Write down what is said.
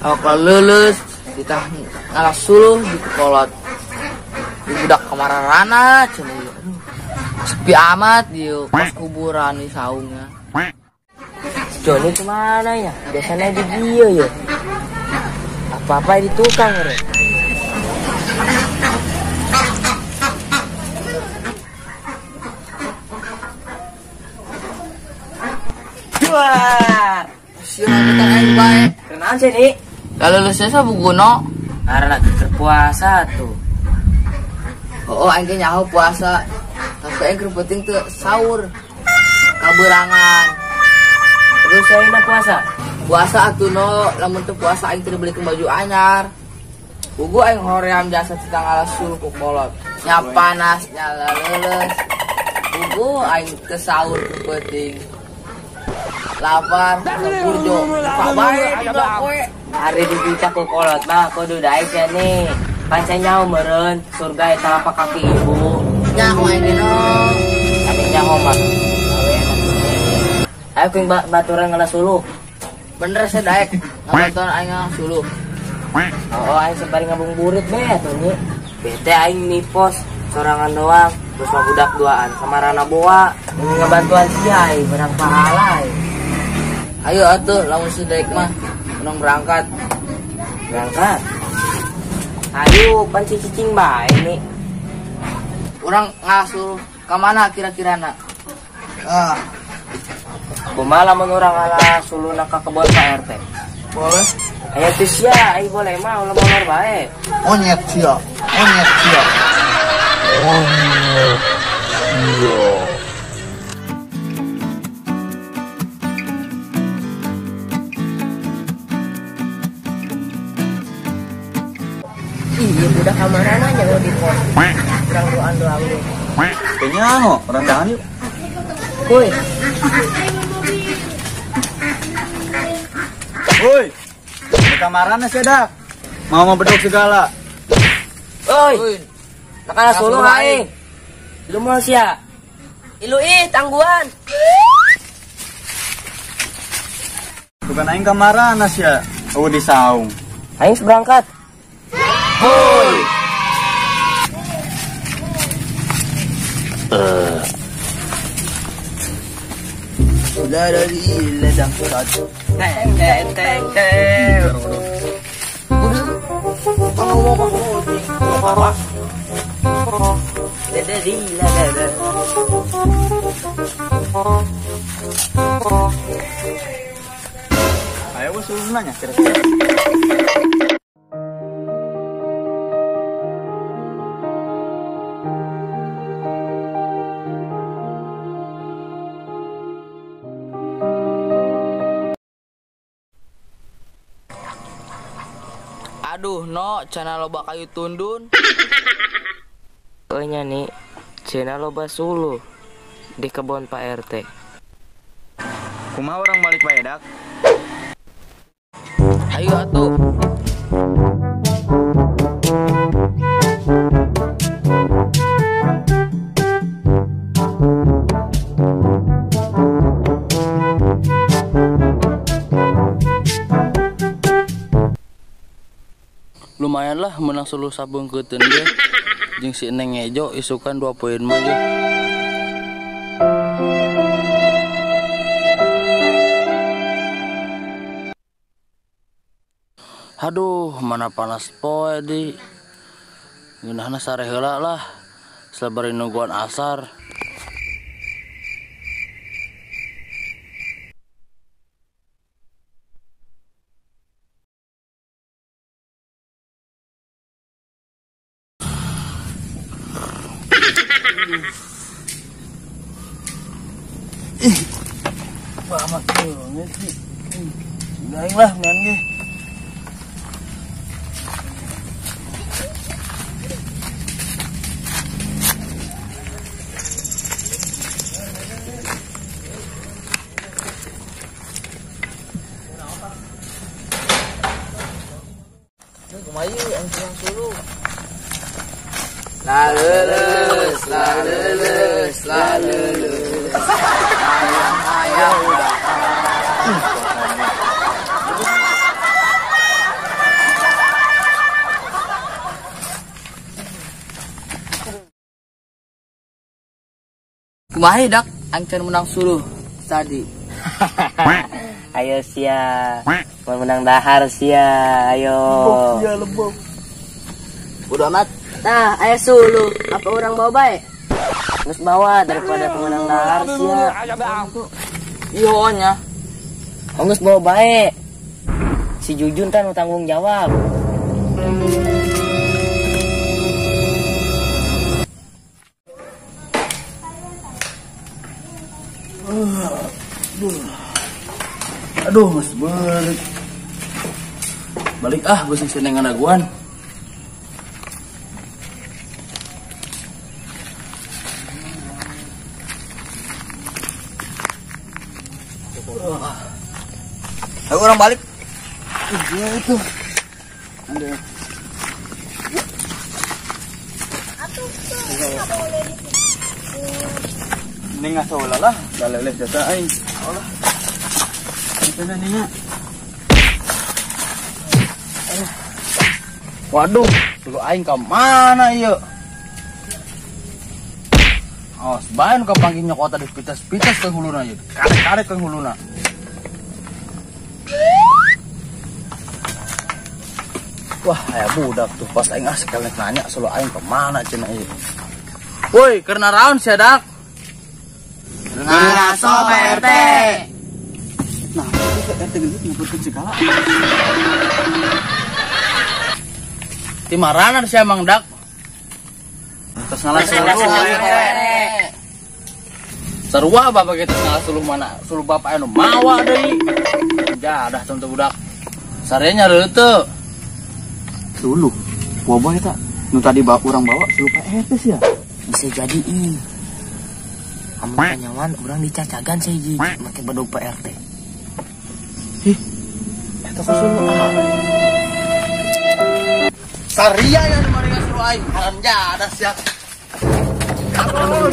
Awak leuleus ditah ngalah suluh di kolot. Di budak kamarana cenah ieu. Aduh. Sepi amat ieu kos kuburan di saungnya. Joni kemana ya? Biasanya di dia ya. Apa-apa di tukang re. Wah, siapa kita aing bae. Kenaon sih nih? Kalau lulusnya sabuguno. Karena lagi berpuasa tuh. Oh, aing ge nyaho puasa. Tapi aing keur penting teu sahur. Kaberangan. Terus saya nak puasa. Puasa atuh no, lamun teu puasa aing teu dibelikeun baju anyar. Pugu aing hoream jasa titang ngalah suluh ku kolot. Nya panas, nya leuleus. Pugu aing teu sahur ku peuting. Lapar, burjo, pak bae kowe. Hari dibita ku kolot mah kudu daek ya nih. Panca nyaho meureun surga eta lapak kaki ibu. Nyaho aing ge no. Ade nyaho mah. Ayo kuing baturan ngalah suluh. Bener sih daek, ngabaturan aing ngalah suluh. Oh, aing sembari ngabung burit be atuh nya. Bete aing nipos sorangan doang, terus mah budak duaan sama Rana Boa. Ini ngebantuan sia aing berang pahala aing. Ayo atuh lamun si daek mah urang berangkat. Berangkat. Ayo pan cicing bae nih. Urang ngalah suluh ka mana kira-kirana? Ah. Kumaha lamun urang ngalah suluna ka kebon Pak RT? Boleh. Ayo tuh sia, ayo boleh mah ulah molor bae. Monyet sia, monyet sia. Monyet sia. Iya budak kamarana nya di pos. Urang doan doang deh. Kayaknya orang tangan yuk. Woi. Woi. Di kamarana sih dak. Mau mau beduk segala. Oi. Nakala suluh aing. Lu mau sia? Ilu ih tangguhan. Bukan aing kamarana sia. Oh di saung. Aing berangkat. Hoi. Udah dari ledang satu. Teng teng teng teng. Ayo gua suruh nanya kira-kira. Aduh no, cana loba kayu tundun. Oh nya nih, cana loba suluh di kebun Pak RT. Kumaha orang balik bae dak? Ayo atuh. Lumayan lah menang suluh sabung keuteun ge. Jeung si Neng Ejo isukan 2 poin mah ge. Aduh, mana panas poe di. Ngeunahna sare heula lah. Sabari nungguan asar. Ih, amat banget sih. Aing lah, main ge. Kumaha yang suluh. La leuleus, la leuleus, la leuleus. Ayam ayam udah. Kumaha dak aing can menang suluh tadi. Ayo sia. Mau menang dahar sia, ayo. Iya lebok. Udah amat. Nah, ayo suluh, apa orang bawa bae? Geus bawa daripada pemenang dahar sia. Iya nya. Oh, geus bawa bae. Si Jujun kan nu tanggung jawab. Aduh, mas balik. Balik ah, gue sing ngadaguan. Ayo orang balik. Iya itu. Ada. Mending ngasuh lah, laleleh jasa aing. Allah. Waduh, dulu aing ke mana ieu? Awas bae nu kapanggih nyokota di pitas-pitas ke huluna ieu. Karek-karek ke huluna. Wah, aya budak tuh pas aing ah sekali nanya solo aing ke mana cenah ieu. Woi, keur naraon sia dak? Ngaraso Pak RT. Nah, itu RT gendut nyebutkeun segala. Di marana sia Mang Dak? Terus ngalah suluh. Sarua bapak kita ngalah suluh mana? Suluh bapak anu mawa deui. Jadah tentu budak. Sarenya reuteut. Suluh. Wabah eta nu tadi bawa urang bawa suluh Pak RT sia. Bisa jadi ih. Amun kanyawan urang dicacagan sih make bedog Pak RT. Ih, eta suluh ah. Saria ya nu maringan suluh aing, haram jadah sia. Kabur.